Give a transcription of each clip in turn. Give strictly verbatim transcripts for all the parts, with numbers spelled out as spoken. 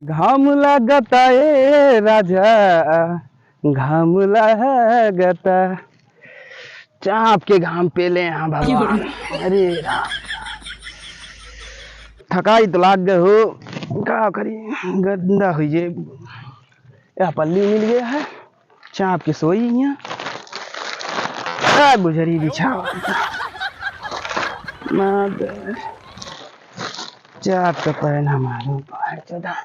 घाम लागता ए राजा, घाम लागता। चाप के घाम पेले हैं भगवान। अरे राम, थकाई तो लाग गए हो, का करी, गंदा हुई जे। यह पल्ली मिल गया है, चाप के सोई यहाँ। आ, गुजरी बिछावा। मार दे। चाप तो पैन हमारे ऊपर है, चौदह।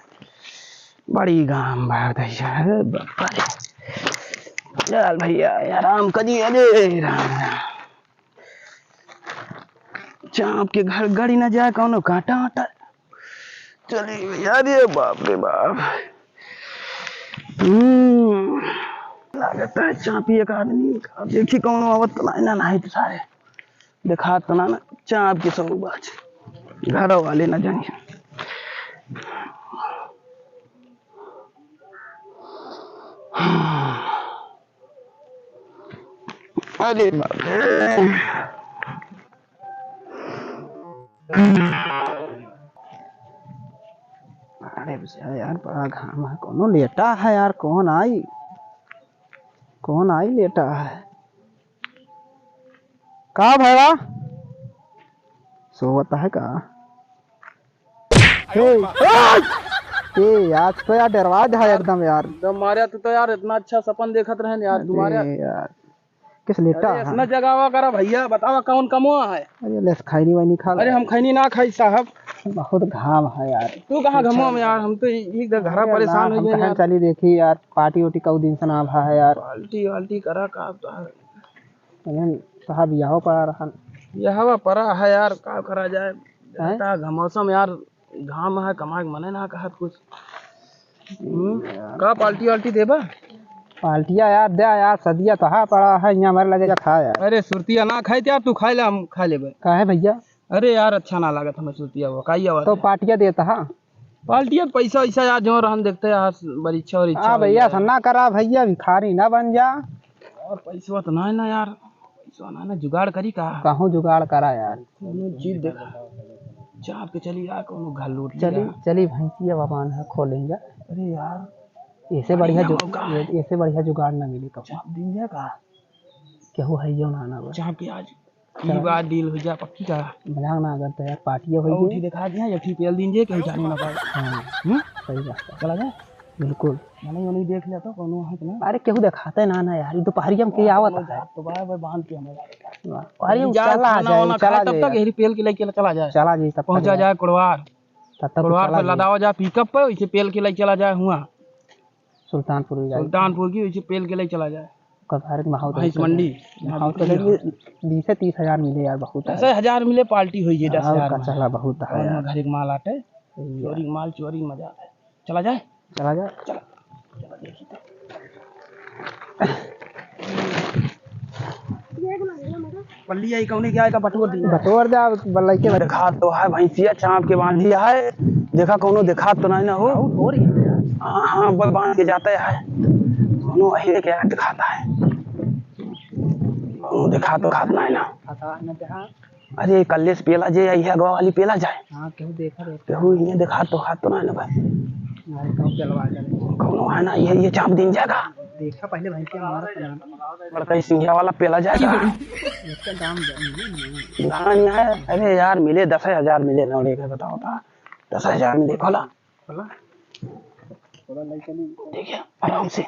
बड़ी गाम भर दहिया है, बाप रे। चल भैया, आराम करिए, अरे राम राम। चाप के घर गड़ी ना जाए, कौनो कांटा वाटा। चली भैया, अरे बाप रे बाप। हम्म, लागत है चापी एक आदमी, अब देखी कौनो आवत तो नहीं ना, नहीं तो सारे देखा तो ना, ना, चाप के सब बाज, घर वाले ना जाए। अरे बाप रे। अरे बेचारा यार, बड़ा घाम है, कौनो लेटा है यार, कौन आई, कौन आई लेटा है? का भैया, सोवत है का? ए, ए, आज तो यार डरवा दे है एकदम यार। एकदम मारे, तू तो यार इतना अच्छा सपन देखत रहन यार, अरे तुम्हारे यार, किस लेटा अरे, है? इतना जगावा करा भैया, बतावा कौन कमवा है? अरे, लेस खैनी वैनी खा अरे, ले। हम खैनी ना खाई साहब। बहुत घाम है यार। तू कहाँ घमवा में यार, हम तो एक दर घरा अरे, परेशान ना, हो हम गए कहाँ यार। चली देखी यार, पार्टी वार्टी कऊ दिन से ना भा है यार। पार्टी वार्टी करा का तो है। अरे, साहब, यहो पड़ा रहन। यहवा पड़ा है यार, का करा जाए? हैं? का घमौसम यार, घाम है, कमाए के मने ना कहत कुछ। हम्म? यार। का पार्टी वार्टी देबा? पार्टिया यार, दे यार, सदिया तो हा पड़ा है, यहाँ मर लगे जा खा यार। अरे, सुरतिया ना खाई यार, तू खाई ले, हम खा लेबे। काहे भैया? अरे यार, अच्छा ना लागत हमें सुरतिया, वो काई आवा तो है? पार्टिया देता हा। पार्टिया के पैसा वैसा यार, जो रहन देखते यार, बरीक्षा और इच्छा हाँ हो भैया, जाए। ऐसा ना करा भैया, भिखारी ना बन जा। और पैसवा तो ना है ना यार, पैसवा ना है ना, जुगाड़ करी का? कहूँ जुगाड़ करा यार। कोनो चीज देखा, चाप के चली आ, कोनो घर लूट चली, लिया। चली भैंसिया बाबान है, खोलेंगे। अरे यार, ऐसे बढ़िया बढ़िया जु-, मौका है। ऐसे बढ़िया जुगाड़ ना मिली कब। चाप दिन जा का? केहू है जो ना, ना बस। चाप के आज चला। ई बात डील हो जा पक्की का? मजाक ना करते यार, पार्टिया होई और गई। उठी दिखा दिया, एक ठी पेल दिन जे, केहू जाने ना पाए। हाँ, हम्म? सही बात है। चला जाए? बिल्कुल। मने उन्हीं देख लिया तो कोनो है कि ना? अरे केहू देखाते ना, ना यार, ई दोपहरिया में के हाँ, आवत कोनो है। जात तो बा, बा बांध के हमें। वाह। अरे ई उ जाए, चला खाना जाए, वाना चला खाए, तब जाए तक यार। यही पेल के लेके चला जाए। चला जाए, तब तक पहुंचा चला जाए जाए। कुड़वार। तब तक कुड़वार चला पे जाए। लदावा जाए पिकअप पे, वैसे पेल के लेके चला जाए हुआ। सुल्तानपुर भी जाए। सुल्तानपुर की वैसे पेल के लेके चला जाए। कब हर माहौल भैंस तो मंडी। माहौल तो बीस से तीस हजार मिले यार, बहुत है। दस हजार मिले, पार्टी होई है दस हजार और का में। चला बहुत है और यार। घर एक माल आटे, सही है। चोरी माल, चोरी मजा आए। चला जाए? चला जाए। चला। चला देखी तो। पल्ली आई कौने क्या का बटोर दी। बटोर दे, अब लइके देखा तो है भैंसिया चाप के बांधी है। देखा कौनो देखा तो नहीं ना हो। हाँ, हाँ, बस बांध के जाते है। कौनो वही के हाथ खाता है। कौनो देखा तो खात नहीं ना। पता न जहाँ अरे, कल्ले से पेला जे, यही अगवा वाली पेला जाए। हाँ, केहू देखा रे। केहू इन्हें देखा तो हाथ तो ना, ना भाई। अरे, कहूँ पेलवा जा रे। कौनो है ना, ये, ये चाप दिन जाएगा। देखा पहले भाई क्या मारत ना। बड़का ही सिंघिया वाला पेला जाएगा। इसका दाम जा-, मिले नहीं। दाम नहीं है। अरे यार, मिले दस हजार मिले ना, उड़े के बताओ था। दस हजार मिले, खोला। खोला। खोला, लाई चली। ठीक है, आराम से।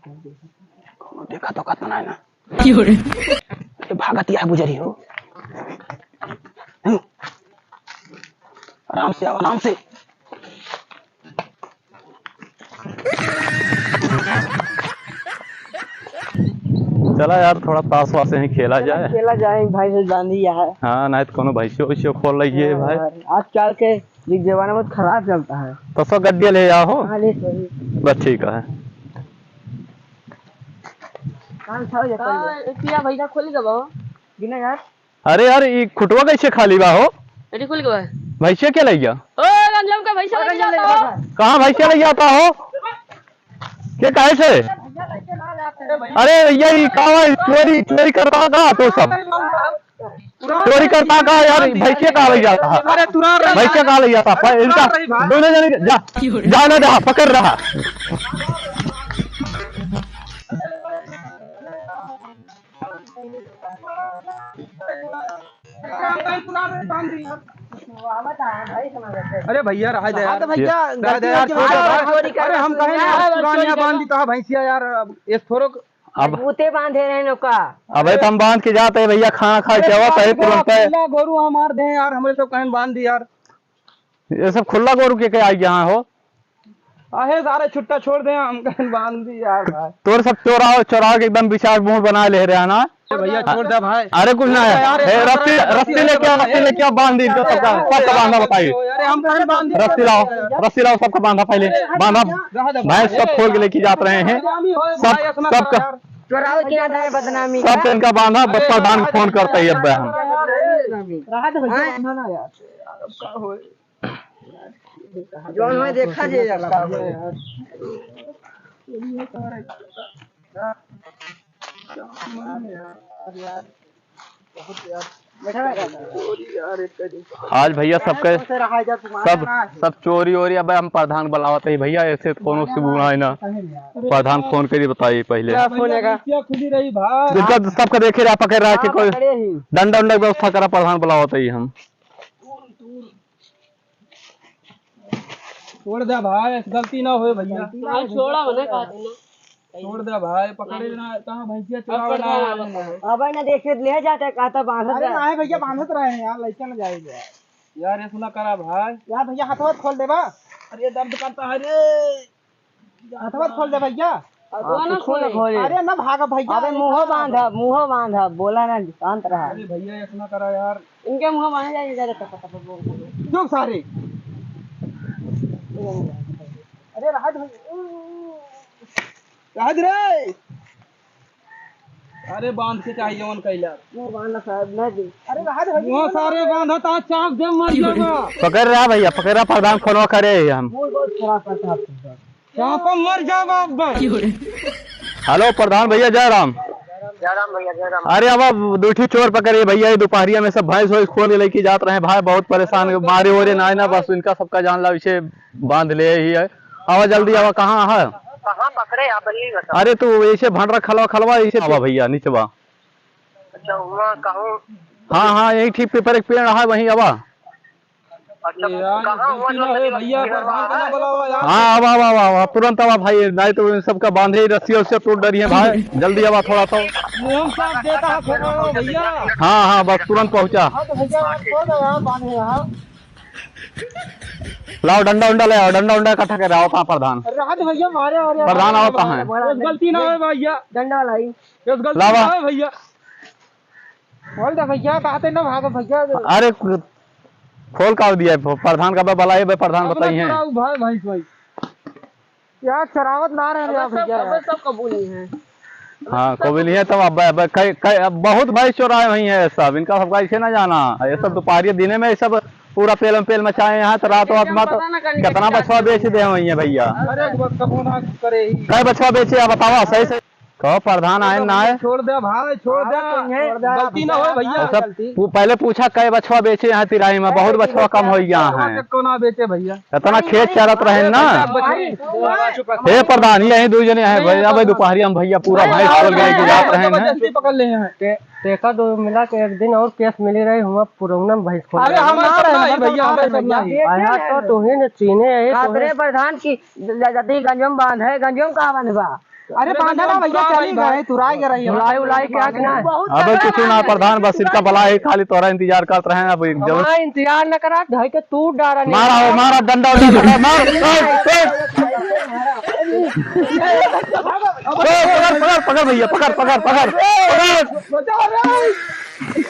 कौनो देखा तो कतना है ना। क्यों रे? अरे भागत या बुजरी हो। हम्म। आराम से आओ, आराम से। चला यार, थोड़ा ताश वाश यहीं खेला जाए। खेला जाए, भाई से जान ही है। हाँ, नहीं तो कोनो भैंसियो वैसियो खोल लइए हाँ भाई। यार, आजकल के ये जमाना बहुत खराब चलता है। तो सौ गड्डिया ले आओ। हाँ, ले सही। बस ठीक है। कान खाओ या का पहले? ए, पिया भैया खोली का बाबा? बिना यार। अरे यार, ई खुटवा कैसे खाली बा हो? एडी खोली का बा? भैंसिया के लइया? ओ, रंजन का भैंसिया लइया था। कहाँ भैंसिया लइया था हो? के काहे से? अरे भैया, ई का बा? चोरी, चोरी करता का तो सब? चोरी करता का यार, भैंसिया का लइ जाता है। अरे तुरंत रही। भैंसिया का लइ जाता है, इनका तुरंत रही भाई। दोनों जने जा, जाने दे, पकड़ रहा। अरे भैया, रहा दे हाँ यार। तो भैया, रहा दे यार, गलती छोड़ दे यार। अरे हम कहे ना यार, पुरानिया बांध दी तो भैंसिया यार, अब ये थोड़ो अब बूते बांधे रहे नो का। अबे तो हम बांध के जाते हैं भैया, खाना खा के आवा, कहे तुरंत है। खुला गोरू हमार दे यार, हमरे सब कहन बांध दी यार। ये सब खुला गोरू के, के आई यहाँ हो? आहे सारे छुट्टा छोड़ दे, हम कहन बांध दी यार भाई। तोर सब चोराव, चोराव के एकदम विचार मुंह बना ले रहे हैं ना। ए भैया, छोड़ दे भाई। अरे कुछ ना है। यार, ए, रस्सी, रस्सी लेके आ, रस्सी लेके आ, बांध दी इनका सबका, सबका बांधा बताइए। अरे हम कहाँ बांध दी? रस्सी लाओ, रस्सी लाओ, सबका बांधा पहले, बांधा। भैंस सब खोल के लेके जात रहे हैं। सब, सबका, चोराव के आधार बदनामी सबका इनका बांधा, बस प्रधान फोन करता ही अब हम। जौन है देखा जे यार। आज भैया सबके सब, सब चोरी ओरी। अब हम प्रधान बुलावत है भैया, ऐसे कोनो से बुलाए ना। प्रधान फोन करी बताइए पहले। क्या फोन है का? क्या खुली रही भाई? इनका सबका देखे रहा, पकड़ रहा कि कोई डंडा उंडा की व्यवस्था करा, प्रधान बुलावत है हम। छोड़ दे भाई, ऐसी गलती ना होए भैया। भाई छोड़ा होने का देना। छोड़ दे भाई, पकड़े ना, कहाँ भैंसिया चुरावे ना आए हैं। अब ना देखे ले जाते, कहता बांधत अरे रहे। ना है भैया, बांधत रहे हैं यार, लइका ना जाए यार। यार, ये सुना करा भाई। यार भैया, हथवा खोल देबा। अरे, दर्द करता है रे। हथवा खोल दे भैया। अब कौन खोले? खोले? अरे ना भागा भैया, अबे अरे मुंहो ना। बांधा, मुंहो बांधा, बोला ना, शांत रहा। अरे भैया, ये सुना करा यार। इनके मुंह बांधा जाए, जा, जा, टप, टप, टप, बोल, बोल। चुप सारे। अरे राहत भाई, राहत रे। अरे बांध के चाहे जवन कैला। वो बांध साहब, ना दे। अरे राहत भाई, वो सारे बांधा ता चाप दे मर जावा। पकड़ रहा भैया, पकड़ रहा, प्रधान फोनवा करे ही हम। मूड बहुत खराब करता है आपका। चापा मर जावा अब। हेलो प्रधान भैया, जय राम। जय राम भैया, जय राम। अरे अब, अब दो ठो चोर पकड़े भैया, ये दोपहरिया में सब भैंस वैंस खोल के लेके जात रहे भाई, बहुत परेशान, मारे ओरे ना, ना, बस इनका सबका जान ला, इसे बांध ले ही है। आवा जल्दी आवा, कहाँ है? कहाँ पकड़े आप, यही बताओ। अरे तू ऐसे भंडरा खलवा, खलवा, ऐसे आवा भैया, नीचे बा। अच्छा, वहाँ कहूँ? हाँ, हाँ, यही ठीक पीपर एक पेड़ है, वहीं आवा। अच्छा, यार, कहाँ हुआ गलती जो ना होए तकलीफ भैया, हुई है? प्रधान को ना बुलावा यार। हाँ, आवा, आवा, आवा, आवा, तुरंत आवा भाई, नहीं तो इन सबका बांधे ही रस्सी उससे टूट डरी है भाई, जल्दी आवा थोड़ा सा। ये हम साथ देता है, फोन लगाओ भैया। हाँ, हाँ, बस तुरंत पहुँचा। हाँ, तो भैया, आप छोड़ दो यार, बांधे यहाँ। लाओ डंडा उंडा ले आओ, डंडा उंडा इकट्ठा कर आओ, कहाँ प्रधान? अरे, राहत भैया, मारे, मारे, प्रधान आओ, मारे, कहाँ है? मारे, बस गलती ना होए भैया। डंडा लाई। बस गलती लावा। ना होए भैया। खोल दे भैया, कहते ना भागो भैया। अरे, खोल का दिया है? प्रधान का बा-, बुलाए बे, प्रधान अब बताइए। ना चुराऊ भाई, भाई, भाई। यार, चरावत ना रहे अब यार सब, भैया। अब सब कबूल ही है। हाँ, कबूल ही है। तब अब, अब कई, कई, अब बहुत भाई चोराए हुई हैं सब, इनका सबका ऐसे ना जाना। ये सब दोपहरिया दिने में ये सब पूरा पेल में पेल मचाए हैं, तो रात वात में तो पता ना कहीं कितना बच्चा बछवा बेच दे हुई है भैया। अरे, बस कबो ना करे ही। कै बछवा बेचे आप बतावा सही से। कहो प्रधान आए ना आए। छोड़ दे भाई, छोड़ दे, हाँ, कोई है। छोड़ दे, गलती ना हो भैया। वो सब गलती। पू-, पहले पूछा कै बछवा बेचे यहाँ तिराही में, बहुत बछवा कम हो गया है। कौन बेचे भैया? इतना खेत चरत रहे ना। अरे, हे प्रधान, यही दो जने हैं भैया, भाई दोपहरी हम भैया पूरा भैंस खोल के लेके जात रहे हैं। जबरदस्ती पकड़ ले हैं। ते-, तेका दो मिला के एक दिन और केस मिली रही, हुआ पुरौना में भैंस खोल अरे, के। हम ना रहे भैया, हम सब नहीं। आया तो तुहिन चीने है, कातरे तुहिन। प्रधान की ज-, ज-, जदी गंजम बांध है, गंजम कहाँ बांधबा? अरे बांधा ना भैया, चली गए, तुराई गए रही है। उलाई, उलाई क्या कि ना? बहुत अबे तगड़ा कुछ ना बांधा है। प्रधान, बस इनका भला है, खाली तोरा इंतजार करत रहे हैं, अब एक जरूर। हमारा इंतजार न करा, धर के तू डारा नहीं। मारा हो, मारा, डंडा उंडा पकड़, मार, ए, ए। पकड़, पकड़, पकड़ भैया, पकड़, पकड़, पकड़, पकड़। बचाओ रे।